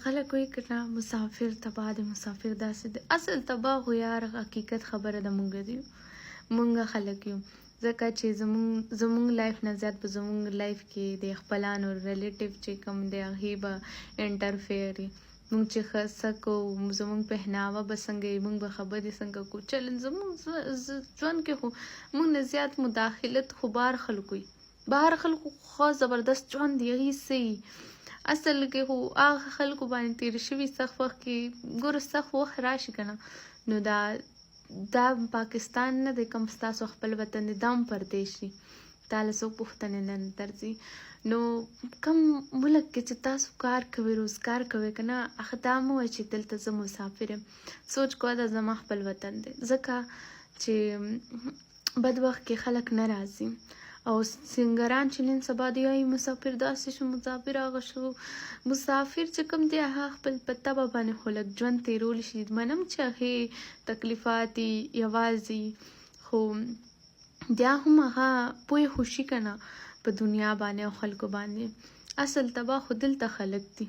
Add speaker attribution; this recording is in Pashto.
Speaker 1: خلک وایي که نه مسافر تباه دی، مسافر داسې دی. اصل تباه خو یار، حقیقت خبره ده، مونږ دی، مونږ خلک یو، ځکه چې زمونږ life نه زیات په زمونږ life کې د خپلانو relative چې کوم دی، هغې به interfere. مونږ چې ښه څه کوو، زمونږ پهناوه به څنګه وي، مونږ به خبرې څنګه کوو، چلن، زمونږ ژوند کې خو مونږ نه زیات مداخلت خو بهر خلکو وي. بهر خلکو ښه زبردست ژوند دی، هغې څه اصل کې خو هغه خلکو باندې تیر شوي سخت وخت کې. ګوره، سخت وخت راشي که نه، نو دا پاکستان نه دی کوم ستاسو خپل وطن دی، دا هم پردیش دی، تا له څوک پوښتنې نه درځي. نو کوم ملک کې چې تاسو کار کوئ، روزګار کوئ که نه، هغه دا مه وایئ چې دلته زه مسافر یم. سوچ کوه دا زما خپل وطن دی، ځکه چې بد وخت کې خلک نه راځي. او سنګران چې نن سبا دی ای مسافر داسې شو، مسافر هغه شو، مسافر چې کوم دی، هغه خپل په تبه باندې خو لږ ژوند تېرول شي. منم چې هغې تکلیفات یوازې، خو بیا هم هغه پوه خو شي که نه په دنیا باندې او خلکو باندې. اصل تباه خو دلته خلک دي.